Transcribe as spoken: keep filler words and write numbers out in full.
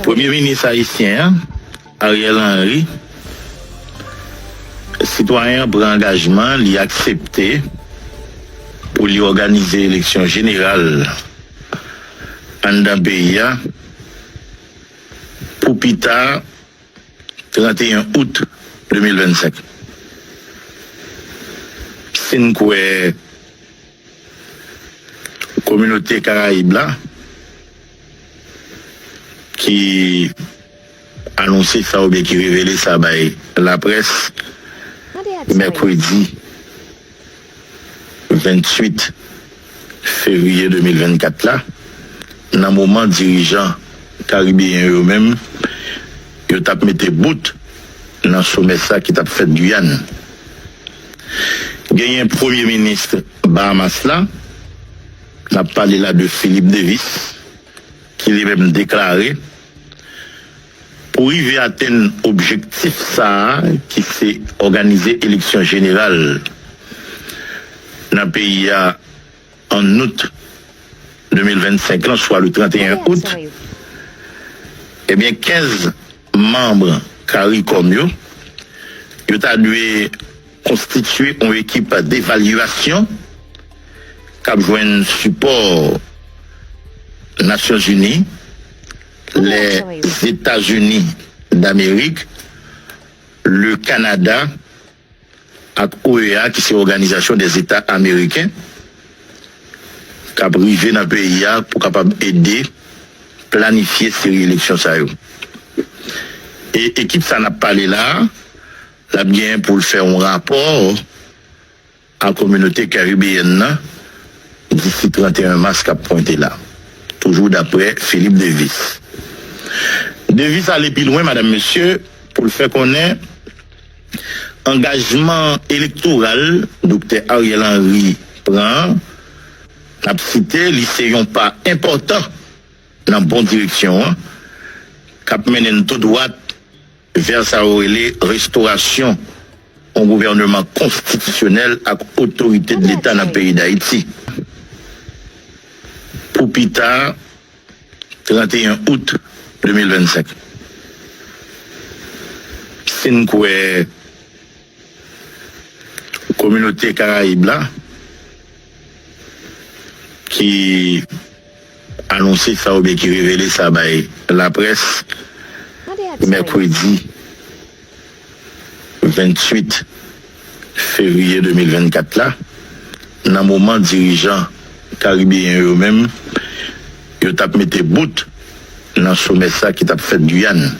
Premye minis ayisyen an, Ariel Henry, sitwayen an pran angajman, li aksepte pou li òganize eleksyon jeneral anndan peyi a pou pita trannteyen out de mil vennsenk. Si n kwè kominote Karayib la ki anonse sa oubyen ki revele sa bay laprès mèkredi venntuit fevriye de mil vennkat la, nan moman dirijan karibeyen yo menm, yo t ap mete bout nan somè sa ki t ap fèt Guyane. Genyen premye minis Bahamas la, n ap pale la de Philip Davis, ki li menm deklare pou rive atenn objektif sa a, ki se òganize eleksyon jeneral nan peyi a an out de mil vennsenk lan, swa le trannteyen out, ebyen, kenz manm karikòm yo, yo ta dwe konstitye yon ekip devalyasyon k ap jwenn sipò Nasyonzini, Lèzetazini Damerik, le Kanada ak O E A, ki se Òganizasyon dè Zeta Ameriken, k ap rive nan peyi a pou kapab ede planifye seri eleksyon sa yo. E ekip sa n ap pale la a, l ap genyen pou l fè yon rapò a kominote karibeyèn nan disi trannteyen mas k ap pwente la. Toujou daprè Philip Davis. Davis ale pi lwen, madanm, mesye, pou l fè konnen angajman elektoral Doktè Ariel Henry pran, n ap site, li se yon pa enpòtan nan bon direksyon an, k ap mennen n tou dwat vè sa yo rele restorasyon yon gouvèneman konstitisyonèl ak otorite de Leta nan peyi Dayiti. Pou pita, trannteyen out de mil vennsenk. Si n kwè kominote Karayib la, ki anonse sa oubyen ki revele sa bay laprès mèkredi venntuit fevriye de mil vennkat la, nan moman dirijan karibeyen yo menm, yo t ap mete bout nan somè sa ki t ap fèt Guyane.